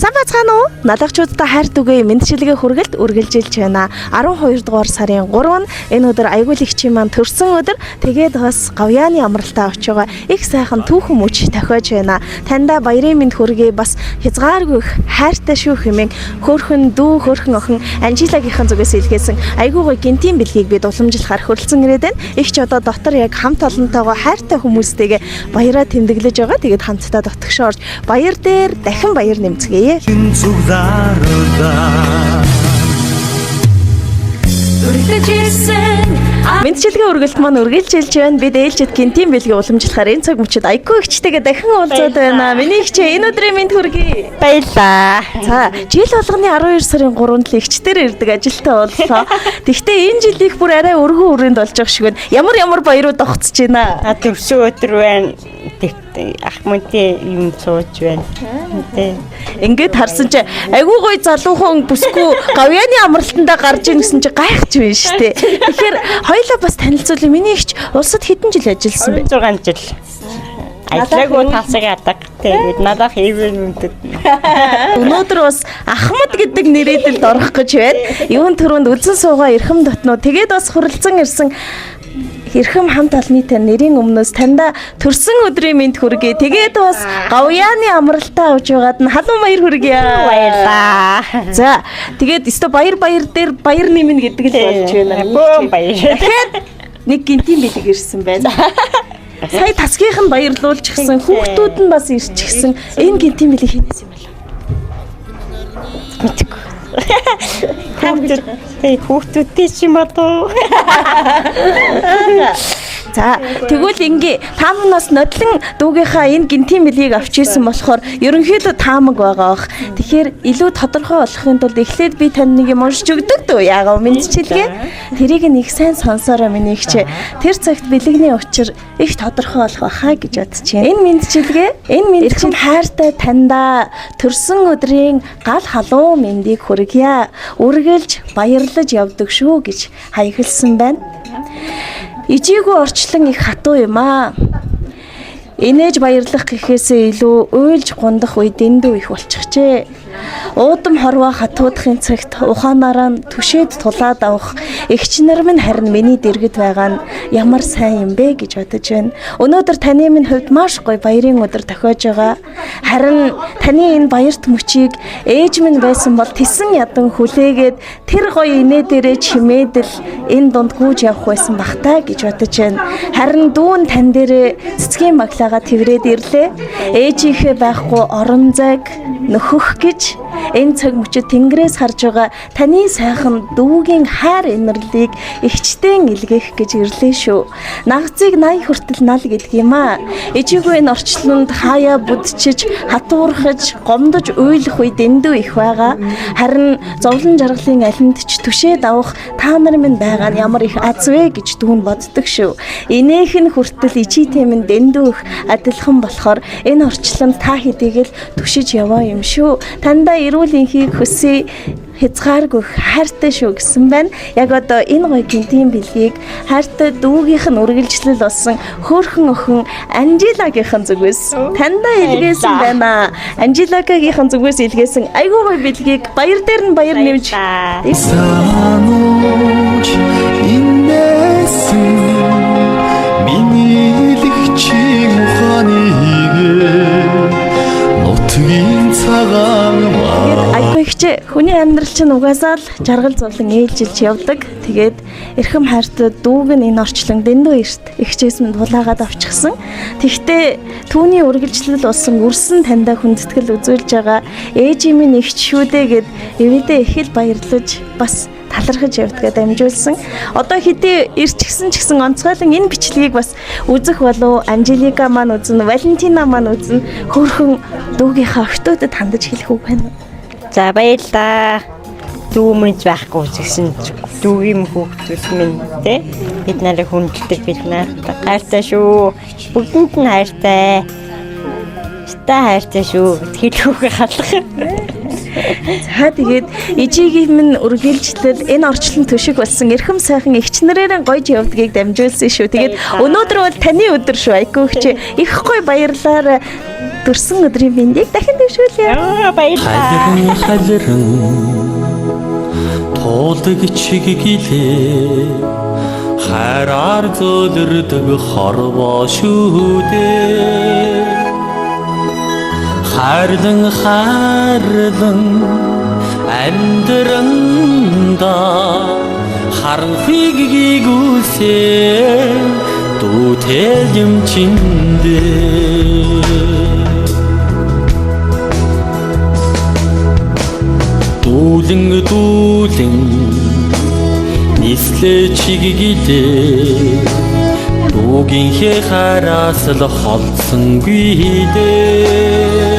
Сайн бацгаана уу? Налагчуудаа хайр түгээ мэндчилгээ хүргэлт үргэлжилж байна. 12 дугаар сарын 3 нь энэ өдөр аягүй л эгчийн маань төрсөн өдөр. Тэгээд бас гавьяаны амралтаа очиж байгаа их сайхан түүхэн мөч тохиож байна. Таньда баярын мэнд хүргэе, бас хязгааргүй их хайртай шүү хэмээн хөөрхөн дүү, хөөрхөн охин Анжелагийнхан зүгээс илгээсэн айгүй гоё гинтийн бэлгийг бид уламжлахаар хөрөлцөн ирээд байна. Их ч одоо дотор яг хамт олонтойгоо хайртай хүмүүстэйгээ баяраа тэмдэглэж байгаа. Тэгээд хамтдаа дотгошоо орж баяр дээр дахин баяр нэмцгээе. Цугларда. Өрлөж ирсэн. Мэндчилгээ үргэлт маань үргэлжилж байна. Бид ээлжид гинтийн бэлгийг уламжлахаар энэ цаг мөчид Айку эгчтэйгээ дахин уулзаад байна. Миний эгчээ, энэ өдрийн мэнд хүргэе. Баярлаа. За, жил болгоны 12 сарын 3-нд л эгчтэр ирдэг ажилтаа боллоо. Тэгвэл энэ жил их бүр арай өргөн өрөөнд болж байгаа шиг байна. Ямар ямар баярууд огцож байна? А төрсөн өдөр байна. Тэгтээ ах мөнтэй юм сууж байна. Тэ. Ингээд харсан чи айгүй гоё залуухан бүсгүй гавьяаны амралтандаа гарч ийн гэсэн чи гайхаж байна шүү дээ. Тэгэхээр хоёлаа бас танилцуулъя. Миний эгч улсад хэдэн жил ажилласан бэ? 26 жил. Ажиллаагүй тасаг адаг. Тэгээд надад хэвэн үндэд. Өнөөдөр бас Ахмад гэдэг нэрээдэлд орох гэж байна. Юун төрөнд үлзэн суугаа эрхэм дотноо. Тэгээд бас хуралцан ирсэн эрхэм хамт олонны тань нэрийн өмнөөс таньда төрсөн өдрийн мэнд хүргэе. Тэгээд бас гавьяаны амралтаа авч байгаад нь халуун баяр хүргэе. Баярлаа. За, тэгээд өстө баяр баяр дээр баяр нэмнэ гэдэг л болж байна. Бөөн баяр. Дахиад нэг гинтийн бэлэг ирсэн байна. Сая тасгийнх нь баярлуулчихсан, хүүхдүүд нь бас ирчихсэн. Энэ гинтийн бэлэг хинээс юм бэ? Мэдгүй. Хүүхдүүд тэг хүүхдүүдтэй ч юм болов. За, тэгвэл ингээ таамнаас нодлон дүүгийнхаа энэ гинтийн бэлгийг авч исэн болохоор ерөнхийдөө таамаг байгаа бах. Тэгэхээр илүү тодорхой болохын тулд эхлээд би тань нэг юм уншиж өгдөг дөө. Яагаад мэдчилгээ? Тэрийг нэг сайн сонсоорой, миний ихчээ. Тэр цагт бэлэгний учир их тодорхой болох байхаа гэж бодож байна. Энэ мэдчилгээ, энэ мэдчил хайртай таньда төрсөн өдрийн гал халуун мэндийг хүргье. Үргэлж баярлаж явдаг шүү гэж хаягдлсан байна. Ижийгүй орчлон их хатуу юм аа. Инээж баярлах гэхээсээ илүү уйлж гундах үе дэндүү их болчихжээ. Уудам хорвоо хатуудахын цагт ухаанаараа нь түшээд тулаад авах эгч нар минь харин миний дэргэд байгаа нь ямар сайн юм бэ гэж бодож байна. Өнөөдөр таны минь хувьд маш гоё баярын өдөр тохиож байгаа. Харин таны энэ баярт мөчийг ээж минь байсан бол тесэн ядан хүлээгээд тэр гоё инээ дээрээ чимээдэл энэ дунд гүйж явах байсан бах та гэж бодож байна. Харин дүүн тань дээрээ цэцгийн баглаагаа тэрврээд ирлээ. Ээжийнхээ байхгүй орон зайг нөхөх гэж энэ цаг мөчид тэнгэрээс харж байгаа таны сайхан дүүгийн хайр инэрлийг эгчтэн илгээх гэж ирлээ шүү. Нагцыг 80 хүртэл нал гэдэг юм аа. Ижийгүй энэ орчлонд хаяа бүдчиж, хатуурхаж, гомдож уйлах үе дэндүү их байгаа. Харин зовлон жаргалын алинд ч түшээ давах та нар минь байгаа нь ямар их аз вэ гэж дүүн боддог шүү. Инээх нь хүртэл ижийтэй минь дэндүү их адилхан болохоор энэ орчлонд та хэдийг л түшиж яваа юм шүү. Таньда эрүүл энхийг хүсье, хязгааргүй их хайртай шүү гэсэн байна. Яг одоо энэ гоё гинтийн бэлгийг хайртай дүүгийнх нь үргэлжлэл болсон хөөрхөн охин Анжелагийнхан зүгээс таньда илгээсэн байна. Анжелагийнхан зүгээс илгээсэн айгүй гоё бэлгийг баяр дээр нь баяр нэмж Баярлаа. Санууч инээсэн миний лэгчийн ухааныг нутгийн цагаан маа. Айгүй ихчээ, хүний амьдрал чинь угаасаа л жаргал зовлон ээлжилж явдаг. Тэгээд эрхэм хайртай дүүг нь энэ орчлон дэндүү эрт эгчээс минь тулаагаад авчихсан. Тэгтээ түүний үргэлжлэл болсон үрсэн таньда хүндэтгэл үзүүлж байгаа ээжийн минь эгч шүү дээ гэд эвэдээ их л баярлаж бас талархаж явдгаа дамжуулсан. Одоо хэдий ирчихсэн ч гэсэн онцгойлон энэ бичлэгийг бас үзэх болов Анжелика маань үзнэ, Валентина маань үзнэ. Хөөрхөн дүүгийнхаа охтуудад хандаж хэлэх үг байна уу? За, баярлаа. Дүү минь байхгүй гэсэн дүүгийн хүүхдүүд минь тэ бид нарыг хүндэлдэг, бид нарт хайртай шүү. Бүгдэнд нь хайртай. Ста хайртай шүү гэд хэлүүгээ халах. За, тэгээд ижигийн минь үргэлжлэл энэ орчлон төшиг болсон эрхэм сайхан эгч нараараа гойж явдгийг дамжуулсан шүү. Тэгээд өнөөдөр бол таны өдөр шүү. Айгүй эгч их гоё баярлаарай. Төрсөн өдрийн мэндийг дахин дэвшүүлье. Яа, баярлалаа. Халиран халиран туулдаг чиг гэлээ хайраар зөөлрдөг хорвоо шүү дээ. Хайрлан хайрлан амьдранда харанхуйг гүйсээ дүүтэл юм чиндээ. Дүүлэн дүүлэн нислээ чиглэлээ дүүгийнхээ хараас л холдсонгүй дээ.